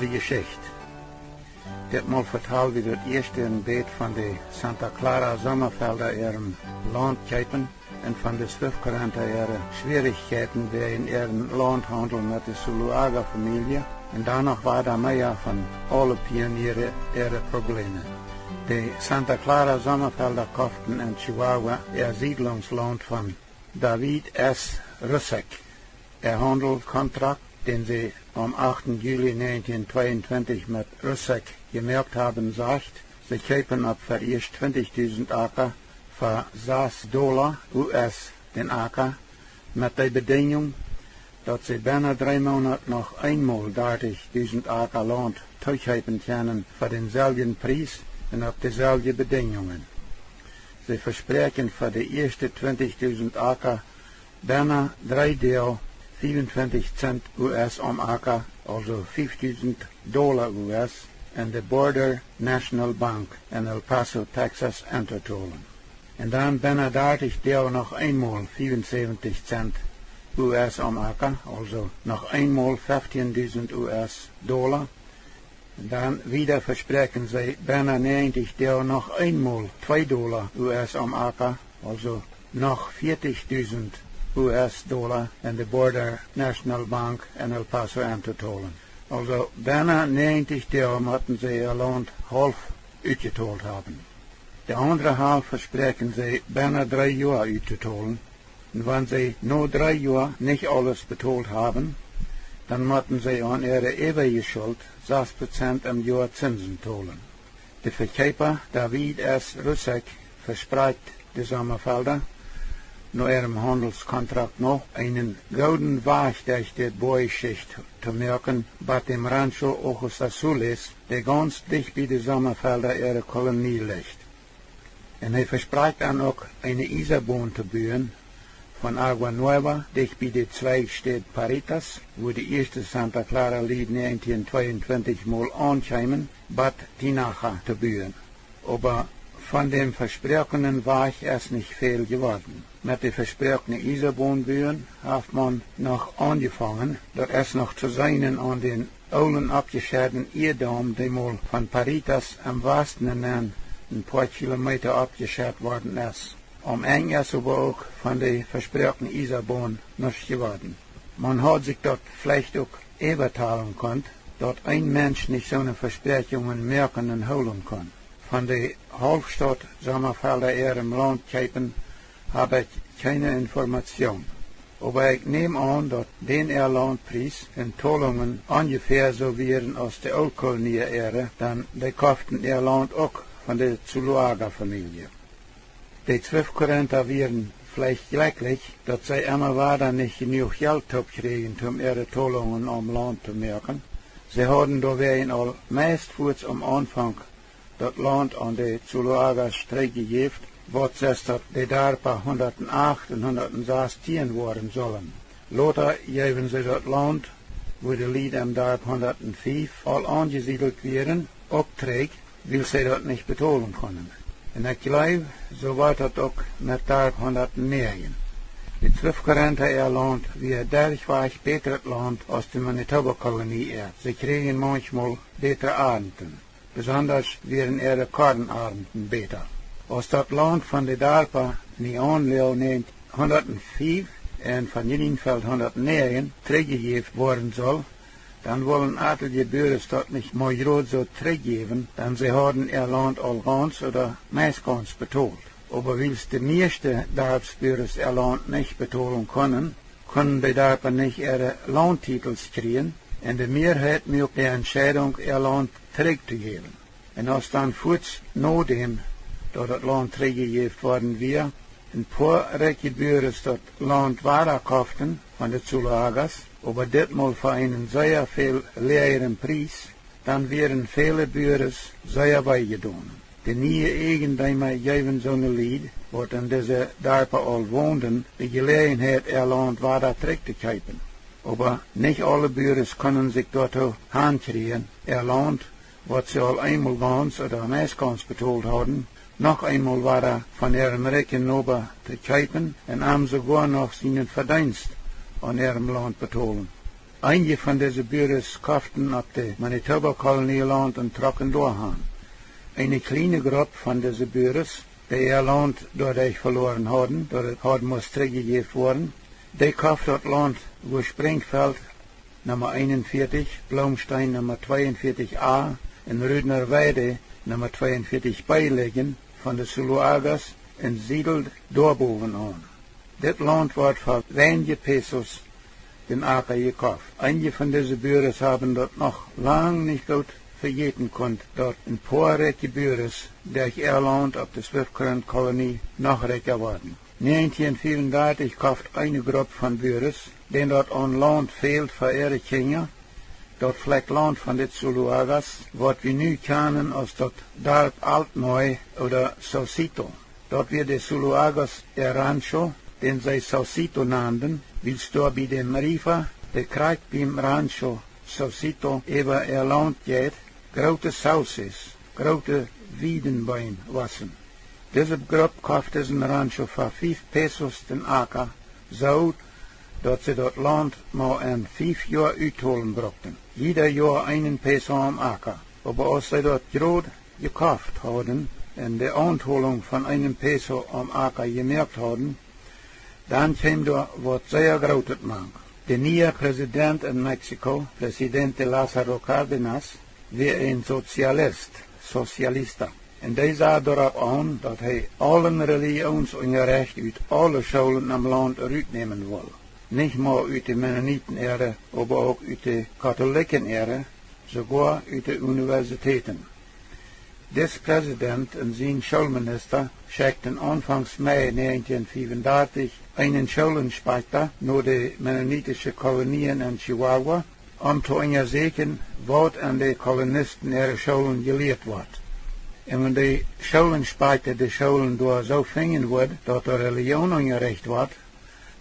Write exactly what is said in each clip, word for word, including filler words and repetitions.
Jeschicht. Dit Mol vetal wie daut ieeschte een bät von de Santa Clara Sommafelda äarem Launt kjeepen un von de Swift Currenta äare Schwierichkjeiten bie äaren Launthaundel met de Zuloaga Famielje un dan noch wieda mea von aule Pioniere äare Probleme. De Santa Clara Sommafelda koften en Chihuahua äa Siedlungslaunt von David S. Rusek. Äa Haundelkontrakt, dän see aum achten Juli negentien tweeuntwintich met Rusek jemoakt haben, sajcht, see kjeepen opp fa ieescht twintichdusent Aka fa sas Dolla U S dän Aka, met de Bedinjunk, daut see bennen dree Moonat noch eemol dartichdusent Aka Launt tookjeepen kjennen fa dänselwjen Pries un opp deeselwje Bedinjungen. See vespräakjen fa de ieeschte twintichdusent Aka bennen dree Doag fiewuntwintich Cent U S aum Aka, aulsoo fiefdusent Dolla U S, en de Border National Bank en El Paso, Texas, entotolen. Un dan bennen dartich Doag noch eemol fiewunsäwentich Cent U S aum Aka, aulsoo noch eemol feftiendusent U S Dolla. Un dan wieda vespräakjen see bennen näajentich Doag noch eemol twee Dolla U S aum Aka, aulsoo noch vieetich dusent U S Dolla en de Border National Bank en El Paso entotolen. Aulsoo bennen näajentich Doag motten see äa Launt haulf utjetolt haben. De aundre Halft vespräakjen see bennen dree Joa uttotolen. Un wan see no dree Joa nich aules betolt haben, dan motten see aun äare äwaje Schult sas Prozent em Joa Zinsen tolen. De Vekjeepa David S. Rusek vesprakjt de Sommafelda, no äarem Haundelskontrakt no, eenen gooden Wajch derch de Boajschicht to moaken, bat däm Rancho Ojos Azules, dee gaunz dicht bie de Sommafelda äare Kolonie licht. Un hee vesprakjt an uk, eene Iesabon to buen von Agua Nueva, dicht bie de Zweichstäd Paritas, wua de ieeschte Santa Clara Lied näajentien tweeuntwintich mol aunkjeemen, bat Tinaja to buen. Oba von däm vesproakenen Wajch es nich väl jeworden. Met de vesproakne Iesabon buen haft maun noch aunjefongen, daut es noch to seenen aun dän oolen oppjeschedden Ieeddaum, dee mol von Paritas em Wasten nenn een poa Kilometa oppjeschett worden es. Aum Enj es oba uk von de vesproakne Iesabon nuscht jeworden. Maun haud sikj daut veleicht uk äwatalen kunt, daut een Mensch nich soone Vespräakjungen moaken un hoolen kunn. Von de Haulfstaut Sommafelda äarem Launt kjeepen hab ekj kjeene Information. Oba ekj näm aun, daut dän äa Launtpries un Tolungen onjefäa soo wieren aus de Ooltkolonia äare, dan dee koften äa Launt uk von de Zuloaga Famielje. De Swift Currenta wieren veleicht jlekjlich, daut see emma wada nich jenuach Jelt toop kjrieejen, om äare Tolungen aum Launt to moaken. See hauden doawäajen aul meist fuaz aum Aunfank daut Launt aun de Zuloagas trigjjejäft, waut sest daut de Darpa hundat acht un hundat sastieen woaren sullen. Lota jeewen see daut Launt, wua de Lied em Darp hundat fief aul aunjesiedelt wieren, uk trigj, wiels see daut nich betolen kunnen. Un ekj jleew, soo wort daut uk met Darp hundat näajen. De Swift Currenta äa Launt wia derchwajch bätret Launt aus de Manitoba Kolonie äa. See kjrieejen maunchmol bätre Arnten. Besondasch wieren äare Kornarnten bäta. Aus daut Launt von de Darpa nie aunloo näajentien hundat fief un von Jenienfeld hundat näajen trigjjejäft woaren sull, dan wullen atelje Buares daut nich mea jrod soo trigjjäwen, dan see hauden äa Launt aul gaunz ooda meist gaunz betolt. Oba wiels de mieeschte Darpsbuares äa Launt nich betolen kunnen, kunnen de Darpa nich äare Launttitels kjrieen, un de Mieeheit muak de Entscheidunk, äa Launt trigj to jäwen. Un aus dan fuaz no däm, daut daut Launt trigjjejäft worden wia, een poa rikje Buares daut Launt wada koften von de Zuloagas, oba ditmol fa eenen sea väl läajren Pries, dan wieren väle Buares sea wee jedonen. De niee Eajendeema jeewen soone Lied, waut en dise Darpa aul wonden, de Jeläajenheit, äa Launt wada trigj to kjeepen. Oba nich aule Buares kunnen sikj doatoo hankjrieen, äa Launt, waut see aul eemol gaunz ooda meist gaunz betolt hauden, noch eemol wada von äarem rikjen Noba to kjeepen un am soogoa noch sienen Vedeenst aun äarem Launt betolen. Eenje von dise Buaren koften opp de Manitoba-Kolonie Launt un trocken doahan. Eene kjliene Grupp von dise Buaren, dee äa Launt doaderch veloaren hauden, daut et haud must trigjejäft woaren, dee koft daut Launt, wua Springfeld Numma eenunvieetich, Blomstein Numma tweeunvieetich A un Rudner Weide Numma tweeunvieetich B lijen, von de Zuloagas un siedelt doa bowen aun. Dit Launt wort fa weinje Pesos dän Aka jekoft. Eenje von dise Buaren haben daut noch lang nich goot vejäten kunt, daut een poa rikje Buaren derch äa Launt opp de Swift Current Kolonie noch rikja worden. Näajentieen fiewundartich koft eene Grupp von Buaren, dän daut aun Launt fält fa äare Kjinja, daut Flakj Launt von de Zuloagas, waut wie nu kjanen aus daut Darp Altneu ooda Saucito. Daut wia de Zuloagas äa Rancho, dän see Saucito nanden, wiels doa bie däm Riefa, de krakjt biem Rancho Saucito äwa äa Launt jeit, groote Sauces, groote Wiedenbeem wossen. Dise Grupp koft disen Rancho fa fief Pesos dän Aka, soo daut see daut Launt mau en fief Joa uttolen brukten, jieda Joa eenen Peso aum Aka. Oba aus see daut jrod jekoft hauden un de Auntolunk von eenen Peso aum Aka jemoakt hauden, dan kjeem doa waut sea Grootet mank. De niea President en Mexiko, Presidente Lázaro Cárdenas, wia een Sozialist, socialista, un dee sach doaropp aun, daut hee aule Relijoonsunjarecht ut aule Schoolen em Launt rutnämen wull. Nich mau ut de Mennoniten äare, oba uk ut de Katholiken äare, soogoa ut de Universitäten. Dis President un sien Schoolminista schekjten aunfangs Mei näajentieen fiewundartich eenen Schoolinspekta no de mennonitische Kolonien en Chihuahua, om to unjasäkjen, waut aun de Kolonisten äare Schoolen jelieet wort. Un wan de Schoolinspekta de Schoolen doa soo finjen wudd, daut doa Relijoon unjarecht wort,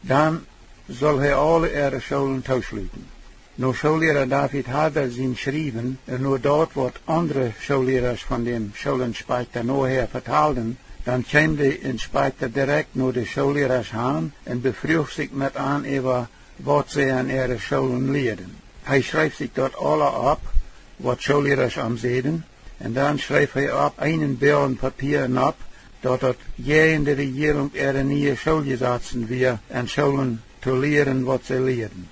dan sull hee aule äare Schoolen tooschluten. No Schoolliera David Harder sien Schriewen un no daut, waut aundre Schoollierasch von däm Schoolinspekta nohäa vetalden, dan kjeem de Inspekta direkt no de Schoollierasch han un befruach sikj met an äwa, waut see aun äare Schoolen lieeden. Hee schreef sikj daut aula opp, waut Schoollierasch am säden, un dan schreef hee opp eenen Boagen Papia nopp, daut daut jäajen de Rejierunk äare niee Schooljesazen wia, aun Schoolen to lieren, waut see lieeden.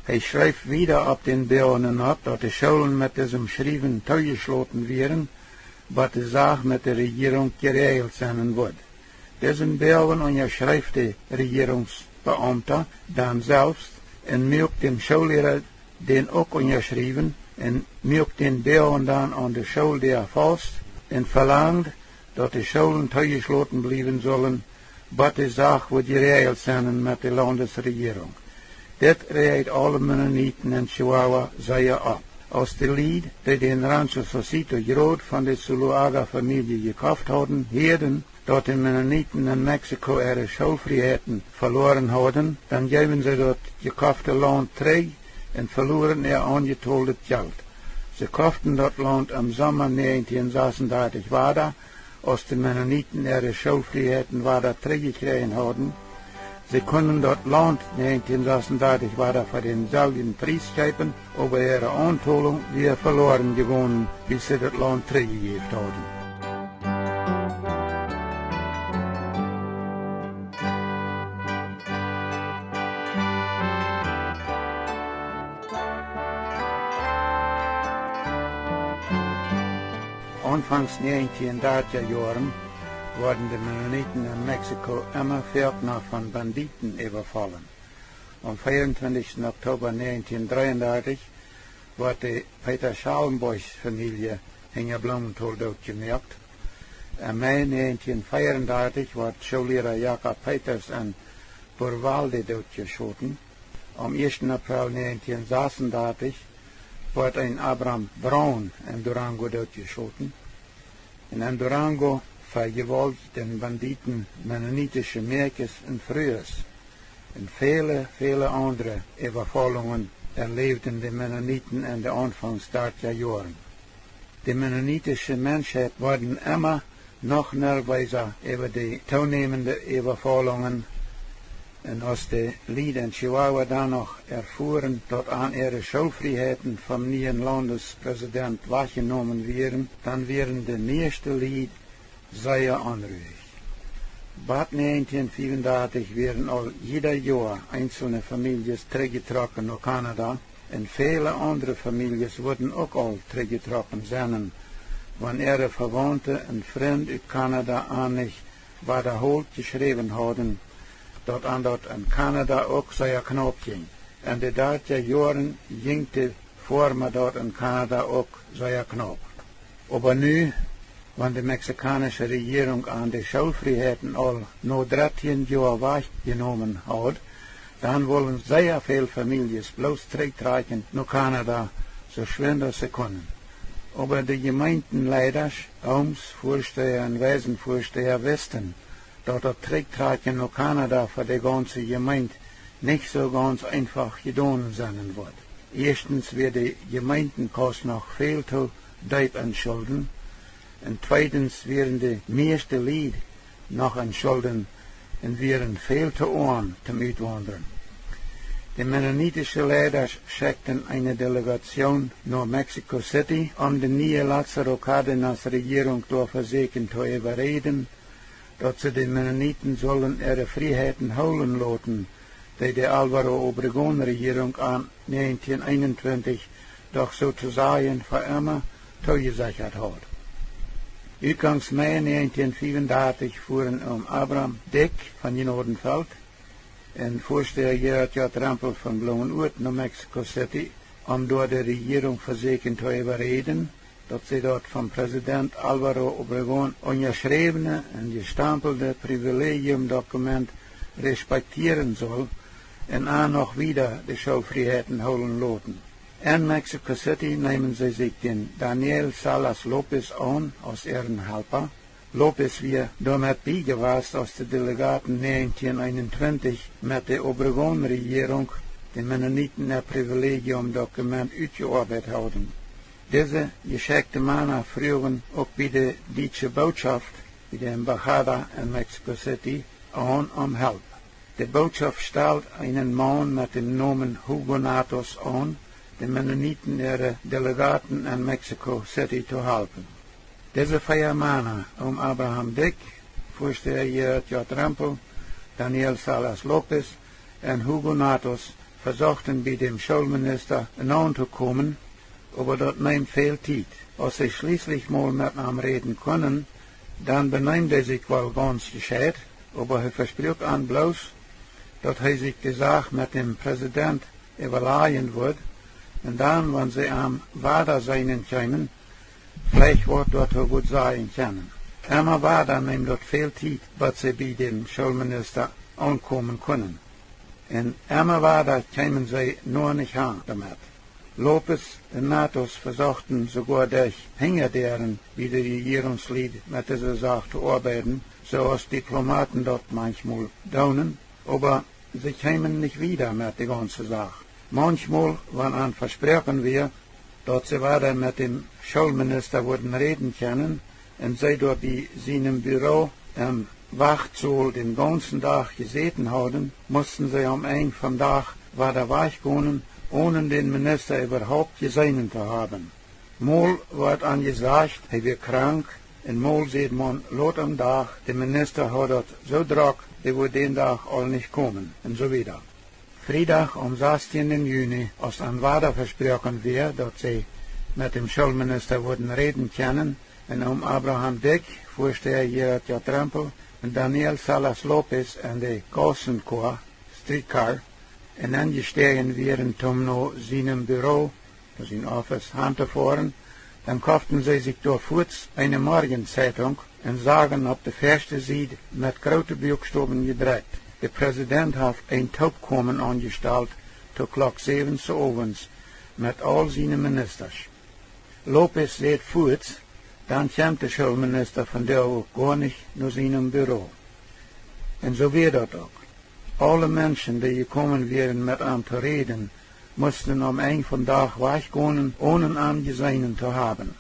Hee schreef wieda opp dän Boagen nopp, daut de Schoolen met disem Schriewen toojeschloten wieren, bat de Sach met de Rejierunk jeräajelt sennen wudd. Disen Boagen unjaschreef de Rejierungsbeaumta dan selfst un muak däm Schoolliera dän uk unjaschriewen un muak dän Boagen dan aun de Schooldäa faust un velangd, daut de Schoolen toojeschloten bliewen sullen, bat de Sach wudd jeräajelt sennen met de Laundesrejierunk. Dit räajt aule Mennoniten en Chihuahua sea opp. Aus de Lied, dee dän Rancho Saucito jrod von de Zuloaga Famielje jekoft hauden, hieeden, daut de Mennoniten en Mexiko äare Schoolfrieheiten veloaren hauden, dan jeewen see daut jekofte Launt trigj un veloaren äa aunjetoldet Jelt. See koften daut Launt em Somma näajentieen sasundartich wada, aus de Mennoniten äare Schoolfrieheiten wada trigjjekjräajen hauden. See kunnen daut Launt näajentieen sasundartich wada fa dänselwjen Pries kjeepen, oba äare Auntolunk wia veloaren jegonen, wiels see daut Launt trigjjejäft hauden. Aunfangs näajentieen dartja Joaren worden de Mennoniten en Mexiko emma foakna von Bandieten äwafollen. Aum veeauntwintichsten Oktoba näajentieen dreeundartich wort de Peter Schalenborg Famielje en Blumenthal dootjemoakt. Em Mei näajentieen veeundartich wort Schoolliera Jakob Peters en Burwalde dootjeschoten. Aum ieeschten April näajentieen sasundartich wort een Abraham Braun en Durango dootjeschoten. Un en Durango vejewaultijden Bandieten mennonitische Mäakjes un Frues. Un väle, väle aundre Äwafolungen erläwden de Mennoniten en de aunfangs dartja Joaren. De mennonitische Menschheit worden emma noch nervösa äwa de toonämende Äwafolungen Un aus de Lied en Chihuahua dan noch erfuaren, daut an äare Schoolfrieheiten vom nieen Laundespräsident wajchjenomen wieren, dan wieren de mieeschte Lied sea onruich. Bat 1935 wieren aul jieda Joa eenzelne Famieljes trigjjetrocken no Kanada, un väle aundre Famieljes wudden uk aul trigjjetrocken sennen, wan äare Vewaunte un Frind ut Kanada an nich wadaholt jeschräwen hauden, daut an daut en Kanada uk sea knaup jinkj. En de dartja Joaren jinkj de Foarma daut en Kanada uk sea knaup. Oba nu, wan de mexikaunische Rejierunk an de Schoolfrieheiten aul no dartieen Joa wajchjenomen haud, dan wullen sea väl Famieljes bloos trigjtrakjen no Kanada, soo schwind aus see kunnen. Oba de Jemeentenleidasch, Ooms, Väastaja un Weisenväastaja wisten, daut daut Trigjtrakjen no Kanada fa de gaunze Jemeent nich soo gaunz eefach jedonen sennen wudd. Ieeschtens wia de Jemeentenkaus noch väl too deep en Schulden, un tweedens wieren de mieeschte Lied noch en Schulden un wieren väl too oam toom utwaundren. De mennonitische Leidasch schekjten eene Delegatioon no Mexico City, om de niee Lázaro Cárdenas Rejierunk doa vesäkjen to äwaräden, daut see de Mennoniten sullen äare Frieheiten hoolen loten, dee de Álvaro Obregón Rejierunk an 1921 doch soo to sajen fa emma toojesechat haud. Utgangs Mei 1934 fuaren Oom Abraham Dyck von Gnadenfeld un Väastaja Gerhard J. Rempel von Blumenort no Mexico City, om doa de Rejierunk vesäkjen to äwaräden, daut see daut von Präsident Álvaro Obregón unjaschräwne un jestampelte Privilegiumdokument respektieren sull un an noch wieda de Schoolfrieheiten hoolen loten. En Mexico City neemen see sikj dän Daniel Salas López aun aus äaren Halpa. López wia doamet bie jewast, aus de Delegaten 1921 met de Obregón-Rejierunk de Mennoniten äa Privilegiumdokument utjeoabeit hauden. Dise jeschekjte Mana fruagen uk bie de dietsche Bootschoft, bie de Embajada en Mexico City, aun om Help. De Bootschoft stald eenen Maun met däm Nomen Hugo Natos aun, de Mennoniten äare Delegaten en Mexico City to halpen. Dise vea Mana, Oom Abraham Dyck, Väastaja Gerhard J. Rempel, Daniel Salas López un Hugo Natos, vesochten bie däm Schoolminista nauntokomen, oba daut neem väl Tiet. Aus see schlieslich mol met am räden kunnen, dan beneem dee sikj woll gaunz jescheit, oba hee vespruak an bloos, daut hee sikj de Sach met däm Präsident äwalajen wudd, un dan, wan see am wada seenen kjeemen, veleicht waut doatoo wudd sajen kjennen. Emma wada neem daut väl Tiet, bat see bie däm Schoolminista aunkomen kunnen. Un emma wada kjeemen see noch nich han doamet. López un Natos vesochten soogoa derch Hinjadäaren bie de Rejierungslied met dise Sach to oabeiden, soo aus Diplomaten daut manchmol doonen, oba see kjeemen nich wieda met de gaunze Sach. Manchmol, wan an vesproaken wia, daut see wada met däm Schoolminista wudden räden kjennen, un see doa bie sienem Büro em Wachtsaul dän gaunzen Dach jesäten hauden, musten see aum Enj vom Dach wada wajchgonen, onen dän Minista äwahaupt jeseenen to haben. Mol wort an jesajcht, hee wia krank, un mol säd maun lot aum Dach, de Minista haud daut soo drock, dee wudd dän Dach aul nich komen, un soo wieda. Friedach, aum 16. Juni, aus an wada vesproaken wia, daut see met däm Schoolminista wudden räden kjennen, un Oom Abraham Dyck, Väastaja Gerhard J. Rempel un Daniel Salas López en de Gausenkoa, streetcar, enenjestäajen wieren, toom no sienem Büro, no sien Office, han to foaren, dan koften see sikj doa fuats eene Morgenzeitung un sagen opp de väaschte Sied met groote Buakstowen jedrekjt: De Präsident haft een Toopkomen aunjestalt to Klock säwen 's Owens met aul siene Ministasch. López säd fuats, dan kjemt de Schoolminista vondoag uk goa nich no sienem Büro. Un soo wia daut uk. Aule Menschen, dee jekomen wieren met am to räden, musten aum Enj vom Dach wajchgonen, onen am jeseenen to haben.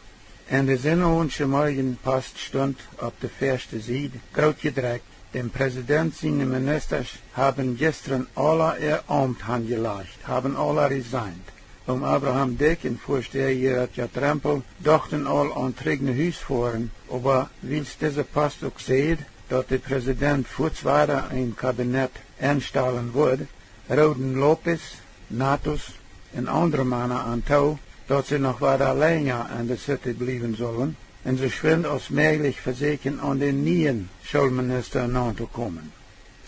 En de Sindowensche Morjenpost stunt opp de väaschte Sied groot jedrekjt: Däm Präsident siene Ministasch haben jistren aula äa Aumt hanjelajcht, haben aula resigned. Oom Abraham Dyck un Väastäaja Gerhard J. Rempel dochten aul aun trigj no Hus foaren, oba wiels dise Post uk säd, daut de Präsident fuats wada een Kabinett enstalen wudd, rooden Lopez, Natus un aundre Mana an too, daut see noch wada lenja en de City bliewen sullen un soo schwind aus mäajlich vesäkjen, aun dän nieen Schoolminista naun to komen.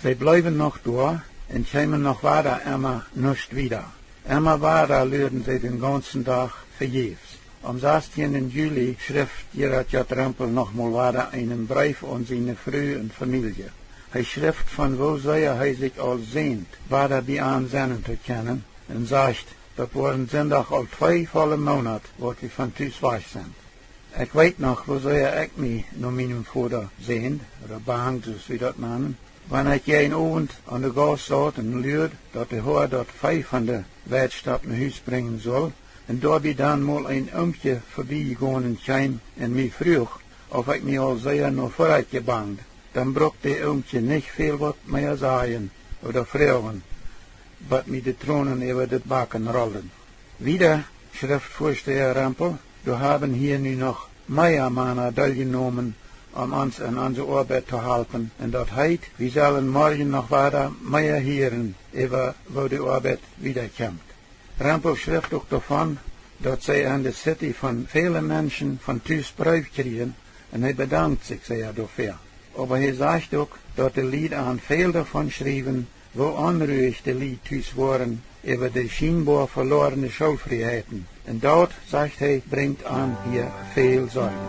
See bleewen noch doa un kjeemen noch wada emma nuscht wieda. Emma wada luaden see dän gaunzen Dach vejäfs. Aum sastieenden Juli schrift Gerhard J. Rempel nochmol wada eenen Breef aun siene Fru un Famielje. Hee schrift, von woo sea hee sikj aul sänt, wada bie an sennen to kjennen, un sajcht, daut woaren Sindach aul twee volle Moonat, waut wie von Tus wajch sent. Ekj weet noch, woo sea ekj mie no mienem Voda sänd, ooda bangd, soo aus wie daut nanen, wan ekj eenen Owent aun de Gauss saut un luad, daut de Hoa daut Vee von de Weidstap no Hus brinjen sull, un doabie dan mol een Oomkje verbie jegonen kjeem un mie fruach, auf ekj mie aul sea no Vodasch bangd, dan brukt de Oomkje nich väl waut mea sajen ooda froagen, bat mie de Tronen äwa de Backen rollen. Wieda schrift Väastäaja Rempel: Doa haben hia nu noch mea Mana deeljenomen, om ons en onse Oabeit to halpen, un daut heet, wie sellen morjen noch wada mea hieren äwa woo de Oabeit wieda kjemt. Rempel schrift uk doavon, daut see en de City von väle Menschen von Tus Breew kjrieen, un hee bedankt sikj sea doafäa. Oba hee sajcht uk, daut de Lied an väl doavon schriewen, woo onruich de Lied Tus woaren äwa de schienboa veloarne Schoolfrieheiten. Un daut, sajcht hee, brinjt an hia väl Sorjen.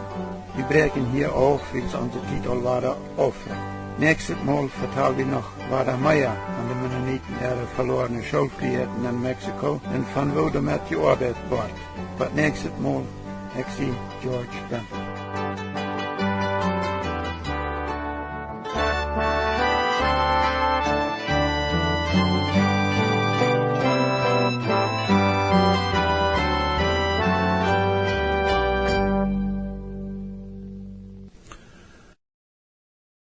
Wie bräakjen hia auf, wiels onse Tiet aul wada aufrant. Näakjstet Mol vetal wie noch wada mea von de Mennoniten äare veloarne Schoolfrieheiten en Mexiko un von woo doamet jeoabeit woat. Bat näakjstet Mol, ekj sie George Rempel.